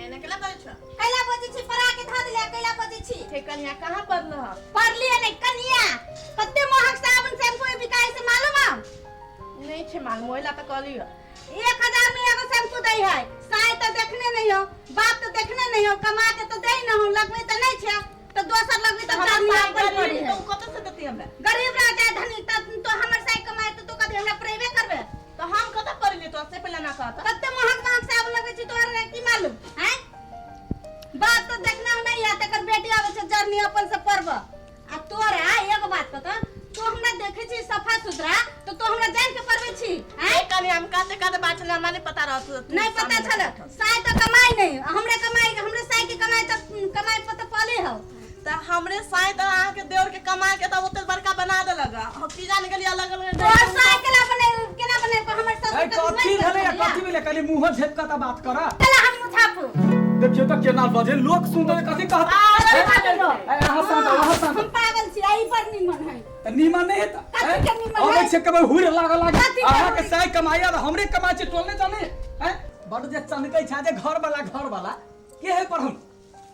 एना केला बजै छ? कैला बजै छी? परा के धऽ देलियै, कैला बजै छी? हे कनिया, कहाँ पढ़ल ह? पढ़लियै नहि कनिया। कते महग साबुन शैम्पू बिकाइ से मालूम हौ? नहीं छे मालूम, ओहिला तऽ कहली ह। 1000 में एगो शैम्पू दै है। साय तो देखने नहीं हो, बाप तो देखने नहीं हो, कमा के तो दै न हो, लगबै तो नहीं छे तो दोसर लगबै तो हमर चांदी साय अपन गरीब पड़ी है। तऽ उ कतऽ से देती हमरा? गरीब रह जाए धनी त तो हमर साय कमाए तो कभी हमरा प्रेमे करबे। तऽ हम कतऽ पढ़ली तो से पहले ना कहता। कते महग महग साबुन लगै छै तोहर की मालूम हैं? बाप तो देखना नहीं है, तकर बेटी आबै छै जरनी अपन से पर्व। आ तोरा एगो बात पता, तू हमरा देखे छी सफा सुथरा तो तू हमरा जान के परवे छी हैं? ए कनी, हम काते काते बात छले, हमरा नहीं पता रहत। नहीं पता छल। साय तो कमाई नहीं, हमरे कमाई, हमरे साय के कमाई तो कमाई पर तो पले हो। तऽ हमरे साय तऽ अहाँ के देवर के कमा के तऽ ओते बड़का बना देलक। हम की जाने गेलियै अलग अलग। तोहर साय केना बने, केना बने? हमर ससुर ए के कथी भेलै? कथी भेलै? कनी मुँह झेप के तऽ बात कर। केना हम मुझापू? देखियौ तऽ केना बजे, लोक सुनतै तऽ कथी कहत? ए, अहाँ शांत, अहाँ शांत। हम पागल छी? आई पर निमन है। तऽ नीमन नहि हेतै? कथी के नीमन है? अबै छै कभी हुर लागल लागे। कथी के अहाँके हुर? साय कमाइया तऽ हमरे कमाइ छै, टोल नहि जाने हैं। बड जे चनकै छै जे घर वाला, घर वाला के है पढ़म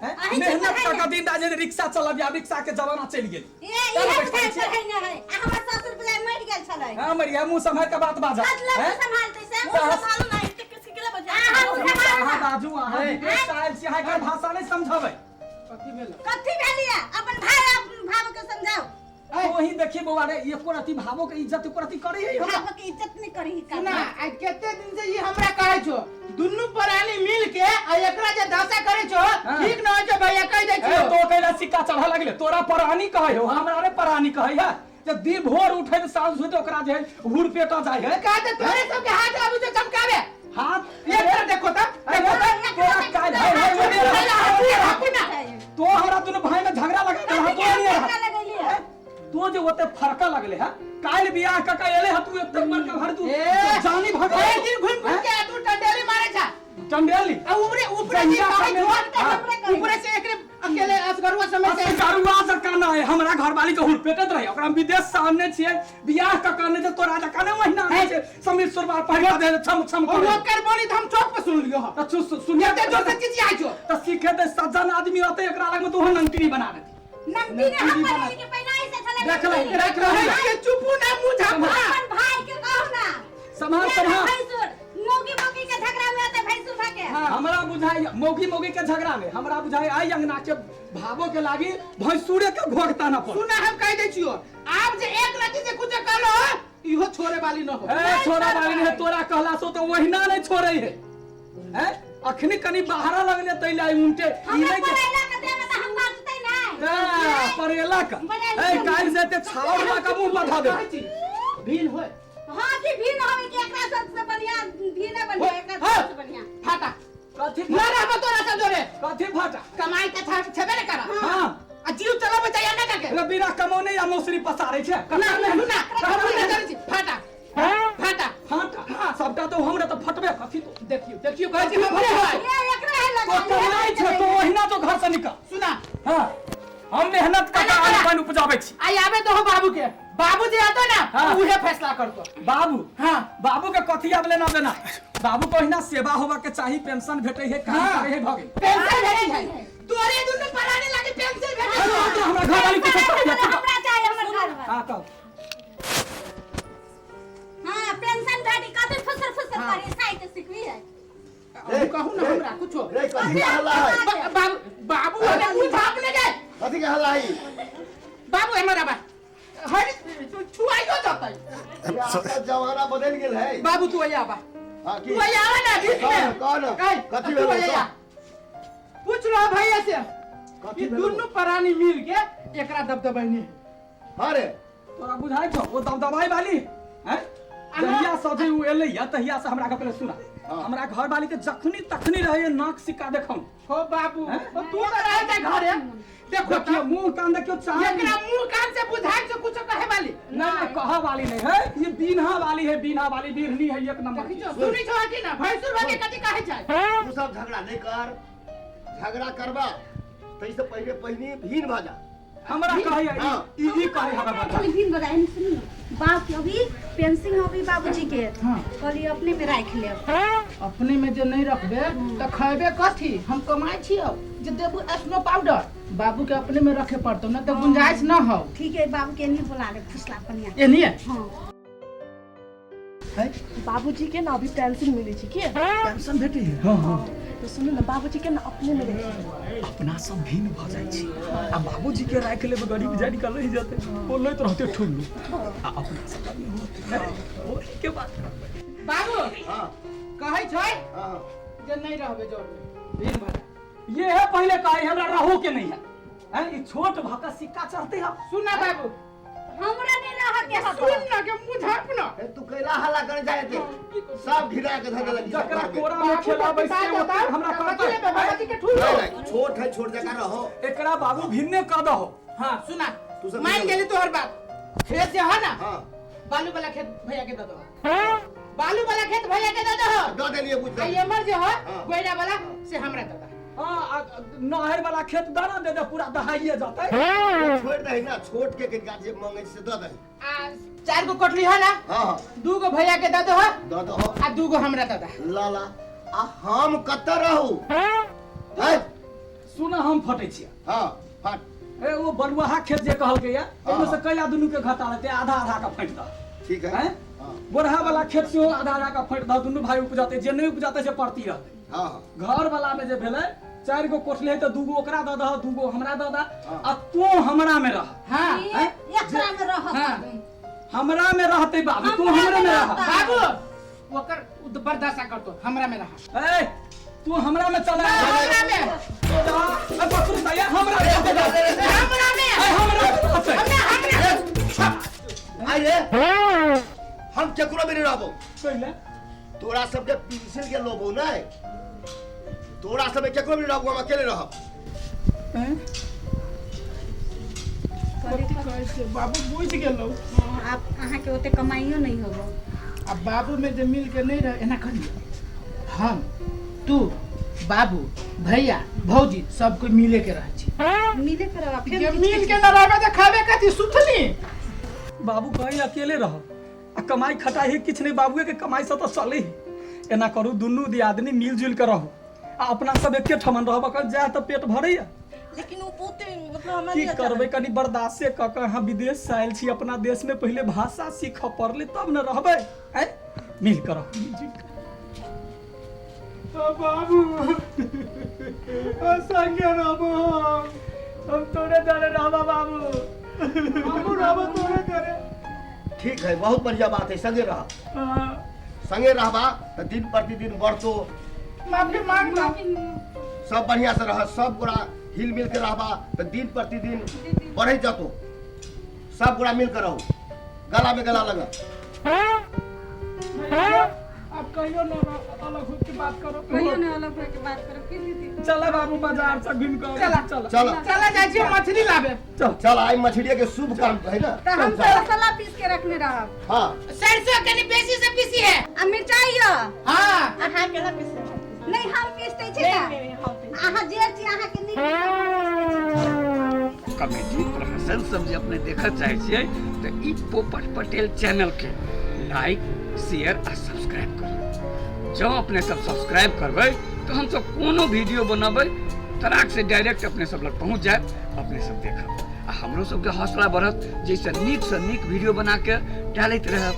हैं? अहीं के मेहनत पढ़ाइ कऽ ने। कऽ दिन रात जे रिक्शा चलबिया, रिक्शा के जमाना चलि गेल। ए तब इहे बैठल बुझाइ छियै। पढ़ाइ नहि है आ हमर ससुर बुझाइ मरि गेल छलै। हाँ मरिया, मुँह सम्हारि कऽ बात बाजा। मतलब हैं? सम्हालतै से? मुँह सम्हालू ना, एते किसी के बजा। अहाँ मुँह सम्हालू अहाँ ना। बाजू। अहाँ विदेश से आयल छी, अहाँ एकर भाषा नहि समझबै। कथी भेल? कथी भेलियै? अपन भाय आ भाव के समझाओ। वही देखी बौआ रे, एको रति भावो के इज्जत एको रति करे है हमरा? भाव के इज्जत नहीं करी का? सुना, आइ कते दिन से ई हमरा कहै छो, दुनू प्राणी मिल के आ एकरा जे दशा करै छो। हाँ। ठीक न होइ छो भैया, कहि दै ए छियो। तो कैला सिक्का चढ़ा लगले? तोरा परानी कहै हो, हमरा रे परानी कहै है जे दिन भोर उठे तऽ साँझ होते ओकरा जे है हुर पेटा जाइ है। कहते तोरे सबके हाथ आबू छो चमकावे। हाथ एक तरफ देखो त, अरे देखो त। तोरा काल्हि है, है, है, है, है, हाथ ना। तो हमरा दुनू भाई में झगड़ा लगा देला, तो नहीं झगड़ा लगेलियै। है तो जे ओते फरका लगले है। काल्हि बियाह क के एले है तू एते बड़का भर तू ए, जानी भगा। एक दिन घुम घुम के आ तू टंडेली मारे छा। चंडेली। आ ऊपरे ऊपरे से जहिया कहै कमे- छो, हाँ। ऊपरे से एकरे अकेले असगरुआ समय से असगरुआ जकाँ ना है, हमरा घरवाली के हुरपेटैत रहे। ओकरा हम विदेश से आनने छियै, बियाह क के आनने छै, तोरा जकाँ नहि महीना आनै छै समीर सुरवार पहिरा दे छम छम और करे। ओकर बोली त हम चौक पर सुन लियो। तऽ सुनिए। कते जोर से चिचियाइ छो। तऽ सीखे दे, सज्जन आदमी रहतै एकरा लग में तो नंगटी बना देती। नमकीन हम बनेली के पहले ऐसे छलै। देख ले, नमकीन। देख ले। कहै छियै चुपू ना, मुँह झापू ना। अपन भाई के कहू ना। सम्हार, मेरा सम्हार। भैंसुर मौगी मौगी के झगड़ा में आते भैंसुर भाके। हमरा बुझाइ मौगी मौगी के झगड़ा में, हमरा बुझाइ आई अंगना के भावो के लागी भैंसुरे के घोघता न पड़। सुना, हम कह दै छियो, आब जे एक रति से कुछ कहलो, इहो छोड़े वाली न हो। ए छोड़ा वाली नहीं, तोरा कहला सो तो ओहिना नहीं छोड़े है। हैं, अखनी कनी बाहरा लगले तैले आई उनटे ई हमरा नहीं के पढ़ैला के देमे त हम बाजतै नहीं। ए, परेला का परेला ए का। काल्हि से ते छावर ला का मुंह बधा दे। कहै छी भीन होय। हां की भी न होवे कि एकरा सबसे बढ़िया भी न बढ़िया, एकरा हाँ। सबसे बढ़िया। फाटा। कथी? न रहबो तोरा सब जोरे। कथी फाटा? कमाई त छेबे ने करा। हां। आ जीव चलाबै चाहिए ना काके। ए, बिना कमौने या मौसरी पसारै छै। ना ना ना, हम ना करै छी। फाटा फाटा। फाटा? हां, सबटा तो हमरा तो फटबे कथी तो। देखियो देखियो, कहै छी हमरे होय। ए एकरा है तो लगा। कमाई छै तो ओहिना तो घर से निकल। सुना। हां, हम मेहनत कऽ के अन्न पानि उपजाबै छी। आई आबे तो हो बाबू के, बाबू जे आतो ना। हाँ। उहे फैसला करतो। बाबू? हाँ। बाबू के कथी आब लेना देना? बाबू को ओहिना सेवा होबा के चाही, पेंशन भेटै है, काम हाँ। करै है, भऽ गेल। पेंशन भेटै है तोरे दुनू परानी लागी, पेंशन भेटै अरे, है। तो हमरा घरवाली कुछो कहैया, चुप। हमरा चाहिए हमर घर में। हाँ कह। हां, पेंशन भेटी, कथी फुसर फुसर करी साइ के सिखवी है। अहूँ कहू ना हमरा कुछो। रे, कथी के हल्ला है? बाबू बाबू हने मुंह झाप ने गए। कथी के हल्ला है? बाबू हमर आबा हरि छुआइयो जतै। ये आपका जमाना बदल गेल है। बाबू तू आया बा। हाँ की? तू आया ना बीच में। कौन कौन? कह, कथी तू भेलौ? आया, पूछ लो भैया से। कथी ई भेलौ? दुनू प्राणी मिल के एकरा दबदबैनी है। हाँ रे। तोरा बुझाइ छौ ओ दबदबाई वाली हैं? जहिया सजे उ एलै या तहिया से हमरा के पहिले सुना। हाँ। हमरा घर वाली के जखनी तखनी रहे नाक सिक्का देखौ। हो बाबू। हैं? ओ तू तो रहे छै घरे, देखो। देखियो मुंह कान, देखियो चाल। एकरा मुंह कान से बुझाइ छै कुछो कहे वाली। ना ना, कह वाली नहीं है ये, बीन्हा वाली है, बीन्हा वाली बीरनी है एक नंबर देखी की। छौ, सुनी छौ कि ना, भैंसुर भागे कथी कहे छै? तू सब झगड़ा नहीं कर। झगड़ा करबा तै से पहले पहिनी भीन भऽ जा। हमरा कहै ई ई कहै हमरा बता खाली भिन बजाय नहीं सुनी बाप के अभी पेंसिल अभी बाबूजी के। हाँ। कहली अपने में राख ले। अपने में जे नहीं रखबे त खैबे कथी? हम कमाई छियो जे देबू स्नो पाउडर। बाबू के अपने में रखे पड़तो ना त गुंजाइश न हो। ठीक है बाबू के नहीं बुला ले फुसला पनिया। एनिए हां है बाबूजी के ना अभी पेंसिल मिली छी के पेंशन भेटी है। हां हां तो सुनू ना बाबूजी के ना अपने में रखे अपना सब भिन्न भ जाइ छी आ बाबूजी के राख लेब गरीब जानि के रहि जेतै बोलैत रहते ठुल्लू आ अपना सब आदमी होते ओही के बात करबै। बाबू हां कहै छै हां जे नहीं रहबे जोर में भिन भजा। ये है पहले कहे हमरा रहो के नहीं है हैं ई छोट भका सिक्का चढ़ते हम। सुन ना बाबू हमरा नहीं रह के हक। सुन ना के मुंह झाप ना। ए तू कैला हल्ला करे जाए थे सब घिरा के धर लगी जकरा कोरा में खेलाबै से ओते हमरा करतै। बाबूजी के ठुल्लू नहीं नहीं छोट है छोट जगह रहो एकरा बाबू भिन्ने क दहो। हां सुना तू सब मान गेली तोहर बात। खेत जे है ना हां बालू वाला खेत भैया के दे दो। बालू वाला खेत भैया के दे दो। दे देलिए बुझ आ एमर जे है हाँ। गोइरा वाला से हमरा दे दो। हां नहर वाला खेत दाना दे दे पूरा दहाइए जतै। छोड़ दही ना छोट के किनका जे मांगे से दे दही। आ चार गो कोठली है ना हां हां दू गो भैया के दे दो दे दो आ दू गो हमरा दे दो। ला ला आ हम कत रहू हैं सुना हम फटै छियै। हां फट ए वो बलुआहा खेत जे कहलकै या ओहिमे से कैला दुनू के घटा लेतै आधा आधा का फटि दह। ठीक है हैं हां गोरहा वाला खेत सेहो आधा आधा का फटि दह दुनू भाई उपजतै जे नहीं उपजतै से परती रहतै। हां हां घर वाला में जे भेलै चार गो कोठली है तो दू गो ओकरा दऽ दह दू गो हमरा दऽ दह हाँ। आ तू हमरा में रह। हां एकरा में रह। हां हमरा में रहतै बाबू तू हमरे में रह। बाबू ओकर बर्दाश्त करतो हमरा में रह। ए तू हमरा में चल हमरा में ए बकरू दैया हमरा में हमरा में ए हमरा में रहतै। हमरा हमरा अरे हम केकरो में नहीं रहबो। कैला तोरा सबके पेंसिल के लोभो नहीं तोरा सब केकरो में रहबो हम अकेले रहब। कैसे बाबू बुझ गेलो। आप अहाँ के ओते कमाइयो नहीं होबो। अब बाबू में जे मिल के नहीं रह एना कर हम तू बाबू भैया भौजी सब कोई मिले के रह छी। मिले के रह फिर मिल के न रहबे त खाबे कथी सुथनी। बाबू कहीं अकेले रह आ कमाई खटाई है किछ नहीं बाबूए के कमाई से तो चले एना करू दुनू दियादनी मिलजुल के रहू आ अपना सब एके ठमन रहब अकर जाय त पेट भरैया। लेकिन वो बहुत मतलब हमरा की करबै कनी बर्दाश्त क क अहाँ विदेश से आयल छी अपना देश में पहले भाषा सीख पड़ले तब न रहबै हैं मिल कर रहू मिलजुल कर। बाबू संगे रहबो हम तोरे डरे रहबा बाबू हमू रहबो तोरे डरे। ठीक है बहुत बढ़िया बात है संगे रह संगे रहबा त दिन प्रतिदिन बढ़तो। माफी मांग ना सब बढ़िया से रह सब गोरा हिल मिल के रहबा त दिन प्रतिदिन बढ़े जतो। सब गोरा मिल के रहू गला में गला लगा। अब कहियो ना अलग हो के बात करो कहियो ना अलग हो के बात करो की दीदी। चला बाबू बाजार से घूम के चला चला चला चला जाय छी मछली लाबे। चल चल आई मछली के शुभ काम है ना त हम तो मसाला पीस के रखने रहब। हां सरसों कनी बेसी से पीसी है आ मिरचाई यो। हां अहाँ केना पीसे नहीं हम पीसते छी नहीं ना नहीं हम पीसते। अहाँ जे छी अहाँ के नहीं कॉमेडी प्रहसन सब जे अपने देखऽ चाहै छियै तऽ ई पोपट पटेल चैनल के लाइक शेयर आ सब्सक्राइब करू। जँ अपने सब सब्सक्राइब करबै तऽ हमसब कोनो वीडियो बनबै तराक से डायरेक्ट अपने सब लग पहुँच जायत अपने सब देखब आ हमरो सबके हौसला बढ़त जाहिसँ नीकसँ नीक वीडियो बना के डालैत रहब।